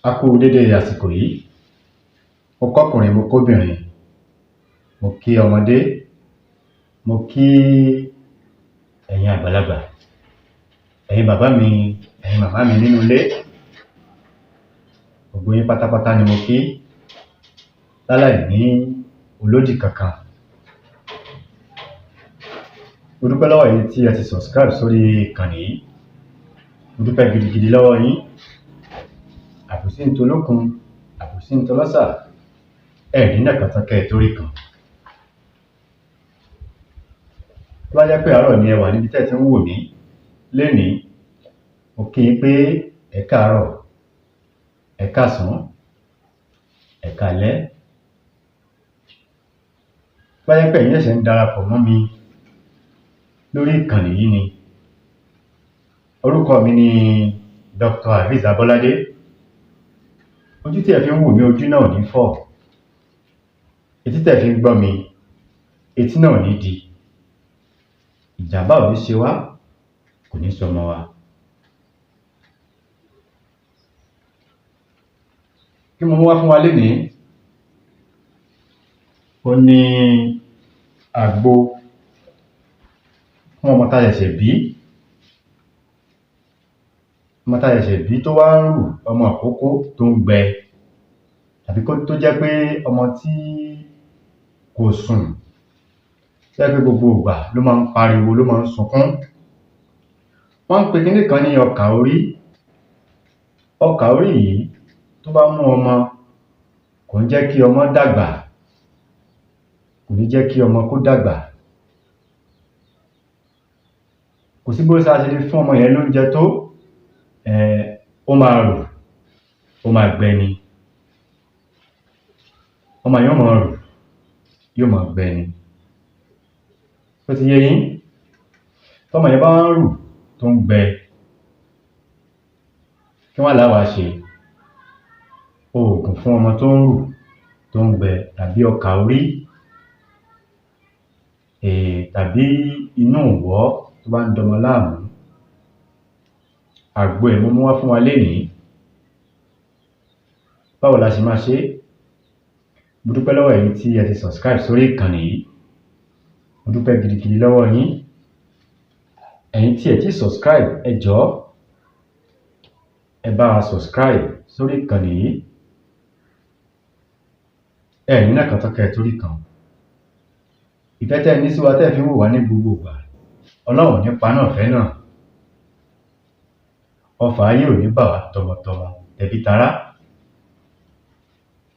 A kú u dédé àsìkò yìí. Mo kọ́kùnrin, mo kóbìnrin, mo kí ọmọdé, mo kí ẹ̀yin àgbàlagbà, ẹ̀yin bàbá mi, ẹ̀yin màmá mi nínú ilé. Gbogbo yín pátápátá ni mo kí láláì ní olódì kankan. Mo dúpẹ́ lọ́wọ́ ẹ̀yin tí ẹ ti subscribe sórí ìkànnì yìí. Mo dúpẹ́ gidigidi lọ́wọ́ yín. Àbòsí ń tolókun, àbòsí ń tọlọ́sà, ẹ ní nàka tán kẹ́ ẹ tó rí kan. Tó bá jẹ́ pé àárọ̀ ni ẹ wà níbi tẹ́ ẹ ti ń wò mí lénìí, mo kí yín pé ẹ káàárọ̀, ẹ káàsán, ẹ káalẹ́. Tó bá jẹ́ pé ẹ̀yin ṣẹ̀ṣẹ̀ ń darapọ̀ mọ́ mi lórí ìkànnì yìí ni, orúkọ mi ni Dr. Hafiz Abọ́ládé. Ojú tí ẹ fi ń wò mí, ojú náà ò ní fọ́. Etí tẹ́ ẹ fi ń gbọ́ mi, etí náà ò ní di. Ìjàmbá ò ní ṣe wá, kò ní ṣọmọ wa. Kí mo mú wá fún wa lénìí? Òhun ni àgbo fún ọmọ tá ṣẹ̀ṣẹ̀ bí. Ọmọ tá ṣẹ̀ṣẹ̀ bí tó wá ń rù, ọmọ ìkókó tó ń gbẹ, tàbí tó jẹ́ pé ọmọ tí kò sùn, tó jẹ́ pé gbogbo ìgbà ló máa ń pariwo, ló máa ń sunkún. Wọ́n ń pe kiní kan ní ọkà orí. Ọkà orí yìí, tó bá mú ọmọ, kò ń jẹ́ kí ọmọ dàgbà, kò ní jẹ́ kí ọmọ kó dàgbà. Kò sí bó ṣe lè fún ọmọ yẹn lóúnjẹ tó, ó máa rù, ó máa gbẹ ni. Ọmọ yẹn ó máa rù, yóò máa gbẹ ni. Ṣó ti yé yín? Tọ́mọ yẹn bá wá ń rù, tó ń gbẹ, kí wá là á wá ṣe? Oògùn fún ọmọ tó ń rù, tó ń gbẹ, tàbí ọkà orí, tàbí inú ìwọ́ tó bá ń dọmọ láàmú. Àgbo ẹ̀ mo mú wá fún wa lénìí. Báwo la ṣe máa ṣe é? Mo dúpẹ́ lọ́wọ́ ẹ̀yin tí ẹ ti subscribe sórí ìkànnì yìí. Mo dúpẹ́ gidigidi lọ́wọ́ yín. Ẹ̀yin tí ẹ̀ tíì subscribe, ẹ jọ̀ọ́, ẹ bá wa subscribe sórí ìkànnì yìí. Ẹ ní nàka tán kẹ́ ẹ tó rí kan. Ìfẹ́ tẹ́ ẹ ní sí wa tẹ́ ẹ fi ń wò wá ní gbogbo ìgbà, Ọlọ́run ò ní paná ìfẹ́ náà. Ọfà ayé ò ní bà wá tọmọtọmọ, tẹbí tará.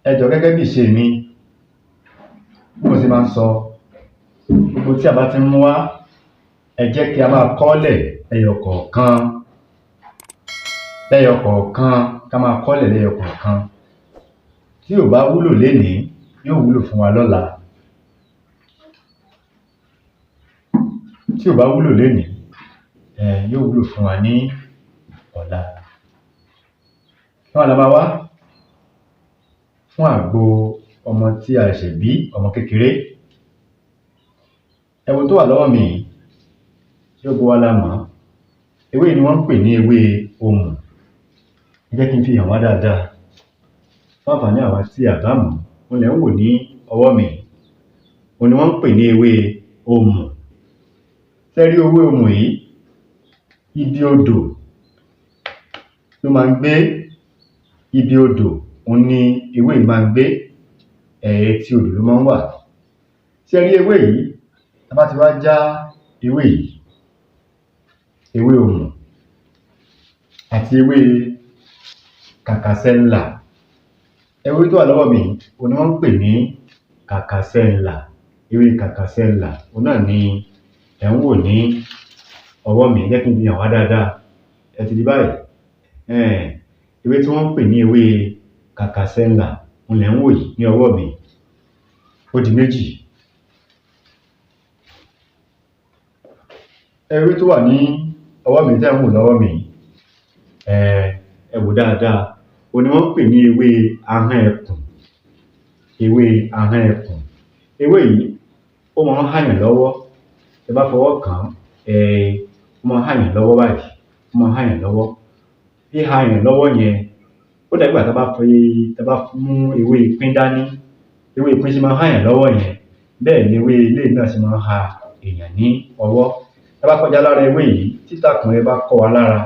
Ẹ jọ̀ọ́, gẹ́gẹ́ bí ìṣe mi, bí mo ṣe máa ń sọ, gbogbo tí a bá ti ń mú wá, ẹ jẹ́ kí a máa kọ́lẹ̀ lẹ́yọ kọ̀ọ̀kan, lẹ́yọ kọ̀ọ̀kan, ká máa kọ́lẹ̀ lẹ́yọ kọ̀ọ̀kan. Tí ò bá wúlò lénìí, yóò wúlò fún wa lọ́la. Tí ò bá wúlò lénìí, yóò wúlò fún wa ní ọ̀la. Kí wá la máa wá fún àgbo ọmọ tí a ṣẹ̀ṣẹ̀ bí, ọmọ kékeré? Ẹ wo tó wà lọ́wọ́ mi yìí, ṣé gbogbo wa la mọ̀ ọ́n? Ewé yìí ni wọ́n ń pè ní ewé omù. Ẹ jẹ́ kí n fi hàn wá dáadáa fún àǹfààní àwa tí a bá mọ̀ ọ́n. Òun lẹ̀ ń wò ní ọwọ́ mi yìí. Òun ni wọ́n ń pè ní ewé omù. Ṣé ẹ rí ewé omù yìí? Ibi odò ló máa ń gbé. Ibi odò òun ni ewé yìí máa ń gbé. Etí odò ló máa ń wà. Ṣé ẹ rí ewé yìí? Tá bá ti wá já ewé yìí, ewé omù àti ewé kàkàsẹ́ńlà. Ewé tó wà lọ́wọ́ mi yìí, òun ni wọ́n ń pè ní kàkàsẹ́ńlà. Ewé kàkàsẹ́ńlà, òun náà ni ẹ̀ ń wò ní ọwọ́ mi. Ẹ jẹ́ kí n fi hàn wá dáadáa. Ẹ ti rí báyìí. Ewé tí wọ́n ń pè ní ewé kàkàsẹ́ńlà, òun lẹ̀ ń wò yìí ní ọwọ́ mi. Ó di méjì. Ewé tó wà ní ọwọ́ mi tẹ́ ń wò lọ́wọ́ mi yìí, ẹ wò ó dáadáa. Òun ni wọ́n ń pè ní ewé ahọ́n ẹkùn. Ewé ahọ́n ẹkùn. Ewé yìí, ó máa ń hàyàn lọ́wọ́. Tẹ́ bá fọwọ́ kàn án, ó máa ń hàyàn lọ́wọ́ báyìí, ó máa ń hàyàn lọ́wọ́. Híhayàn lọ́wọ́ yẹn, Ó dàbí ìgbà tá bá mú ewé ìpín dání, ewé ìpín ṣe máa ń hàyàn lọ́wọ́ yẹn, bẹ́ẹ̀ ni ewé eléyìí náà ṣe máa ń ha èèyàn ní ọwọ́. Tá bá kọjá lára ewé yìí, tí ìtàkùn yẹn bá kọ́ wa lára,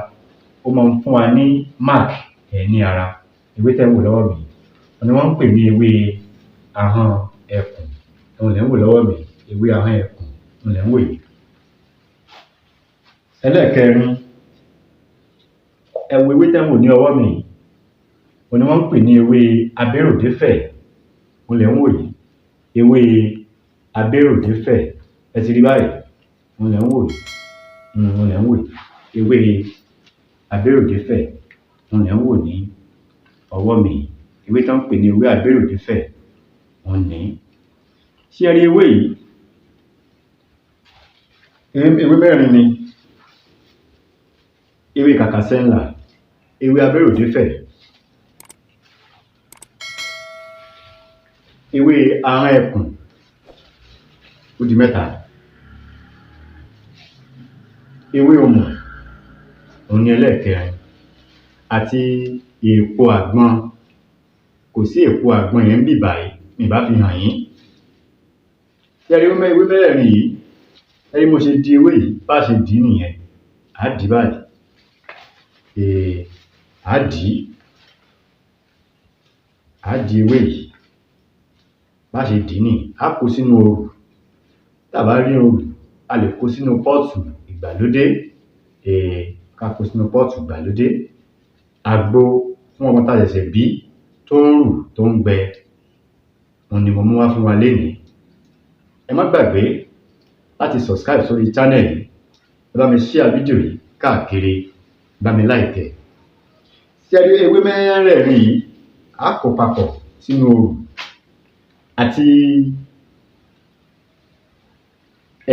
ó máa ń fún wa ní mark ẹ̀ ní ara. Ewé tẹ́ ń wò lọ́wọ́ mi òun ni wọ́n ń pè ní ewé ahọ́n ẹkùn. Òun lẹ̀ ń wò lọ́wọ́ mi, ewé ahọ́n ẹkùn òun lẹ̀ ń wò yìí. Ẹlẹ́ẹ̀kẹrin, ẹ wo ewé tẹ́ ń wò ní ọwọ́ mi yìí, òun ni wọ́n ń pè ní ewé abéròdéfẹ̀. Òun lẹ̀ ń wò yìí, ewé abéròdéfẹ̀. Ẹ ti rí báyìí, òun lẹ̀ ń wò yìí, òun lẹ̀ ń wò yìí, ewé abéròdéfẹ̀ òun lẹ̀ ń wò ní ọwọ́ mi yìí. Ewé tán ń pè ní ewé abéròdéfẹ̀ òun nìí. Ṣé ẹ rí ewé yìí? Ewé mẹ́rin ni: ewé kàkàsẹ́ńlà, ewé abéròdéfẹ̀, ewé ahọ́n ẹkùn, ó di mẹ́ta, ewé ọmù òun ni ẹlẹ́ẹ̀kẹrin, àti èèpo àgbọn. Kò sí èèpo àgbọn yẹn níbí báyìí, mi ì bá fi hàn yín. Ṣé ẹ rí ewé mẹ́rẹ̀ẹ̀rin yìí? Ẹ rí bí mo ṣe di ewé yìí, bá ṣe dì í nìyẹn. À á dì í báyìí, à á dì í, à á di ewé yìí. Bá ṣe dì í nìyí, á kó sínú orù. Tá bá rí orù, a lè kó sínú pọ́ọ̀tù ìgbàlódé, ká kó sínú pọ́ọ̀tù ìgbàlódé. Àgbo fún ọmọ tá ṣẹ̀ṣẹ̀ bí tó ń rù tó ń gbẹ, òun ni mo mú wá fún wa lénìí. Ẹ má gbàgbé láti subscribe sórí channel yìí, ẹ bá mi share fídíò yìí káàkiri, ẹ bá mi like ẹ̀. Ṣé ẹ rí ewé mẹ́rẹ̀ẹ̀rin yìí? Á kó papọ̀ sínú orù àti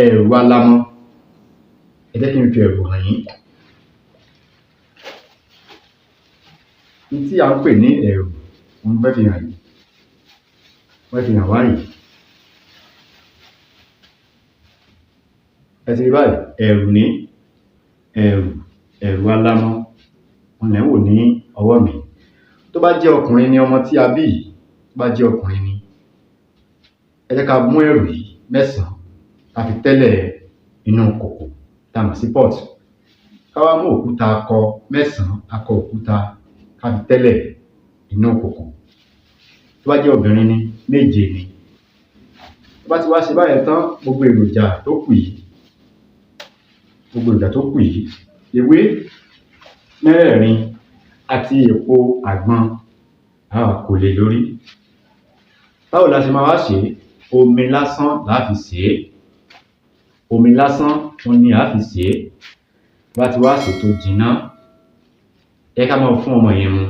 ẹ̀rù alamọ. Ẹ jẹ́ kí n fi ẹ̀rù hàn yín. N tí à ń pè ní ẹ̀rù òun mo fẹ́ fi hàn yín, mo fẹ́ fi hàn wá yìí. Ẹ ti rí báyìí, ẹ̀rù ní, ẹ̀rù, ẹ̀rù alamọ òun lẹ̀ ń wò ní ọwọ́ mi. Tó bá jẹ́ ọkùnrin ni ọmọ tí a bí yìí, tó bá jẹ́ ọkùnrin ni, ẹ jẹ́ ká mú ẹ̀rù yìí mẹ́sàn-án ká fi tẹ́lẹ̀ inú kòkò tá a mọ̀ sí pot. Ká wá mú òkúta akọ mẹ́sàn-án, akọ òkúta, ká fi tẹ́lẹ̀ inú kòkò. Tó bá jẹ́ obìnrin ni, méje ni. Tó bá ti wá ṣe báyẹn tán, gbogbo èròjà tó kù yìí, gbogbo èròjà tó kù yìí, ewé mẹ́rẹ̀ẹ̀rin àti èpo àgbọn, á wá kó lé lórí. Báwo la ṣe máa wá ṣe é? Omi lásán là á fi sè é. Omi lásán òun ni à á fi sè é. Bá ti wá sè é tó jiná, ẹ ká máa fún ọmọ yẹn mu.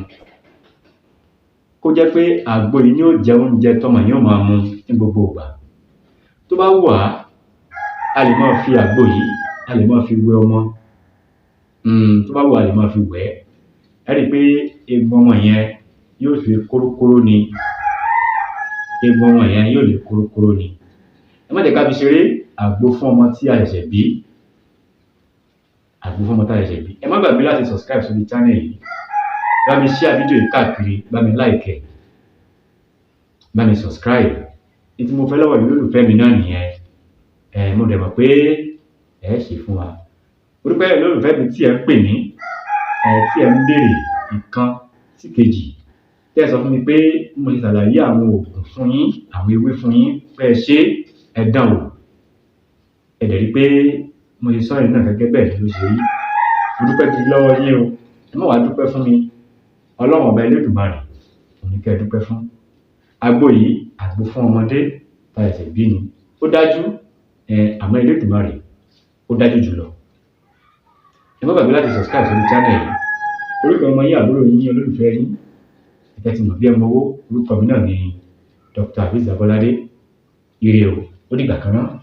Kó jẹ́ pé àgbo yìí ni ó jẹ́ oúnjẹ tọ́mọ yẹn ó máa mu ní gbogbo ìgbà. Tó bá wù wá, a lè máa fi àgbo yìí, a lè máa fi wẹ ọmọ. Tó bá wù wá, a lè máa fi wẹ̀ ẹ́. Ẹ rí i pé eegun ọmọ yẹn yóò fi kórókóró ni. Eegun ọmọ yẹn yóò lè kórókóró ni. Ẹ má jẹ́ ká fi ṣeré, àgbo fún ọmọ tí a ṣẹ̀ṣẹ̀ bí. Àgbo fún ọmọ tí a ṣẹ̀ṣẹ̀ bí. Ẹ má gbàgbé láti subscribe sórí channel yìí. Bá mi share fídíò yìí káàkiri, bá mi like ẹ̀, bá mi subscribe. Ní tí mo fẹ́ lọ́wọ́ yìí olólùfẹ́ mi náà nìyẹn. Mo dẹ̀ mọ̀ pé ẹ ṣe fún wa. Mo dúpẹ́ olólùfẹ́ mi tí ẹ ń pè mí, tí ẹ ń béèrè nǹkan sí kejì. Tẹ́ ẹ sọ fún mi pé mo ṣe ṣàlàyé àwọn oògùn fún yín, àwọn ewé fún yín, pé ẹ ṣe, ẹ dán wò. Ẹ dẹ̀ rí pé mo ṣe sọ yẹn náà gẹ́gẹ́ bẹ́ẹ̀ ló ṣe rí. Mo dúpẹ́ gidi lọ́wọ́ yín o. Ẹ má wá dúpẹ́ fún mi. Ọlọ́run ọba Elédùmarè òun ni kẹ́ ẹ dúpẹ́ fún. Àgbo yìí, àgbo fún ọmọdé tá ṣẹ̀ṣẹ̀ bí ni. Ó dájú, àmọ́ Elédùmarè ó dájú jùlọ. Ẹ má gbàgbé láti subscribe sórí channel yìí. Orúkọ ọmọ yín, àbúrò yín, olólùfẹ́ yín, ẹ ti mọ̀ bí ẹ mọ owó. Orúkọ mi náà ni Dr. Azeez Abolade. Ire o, ó dìgbà kan náà.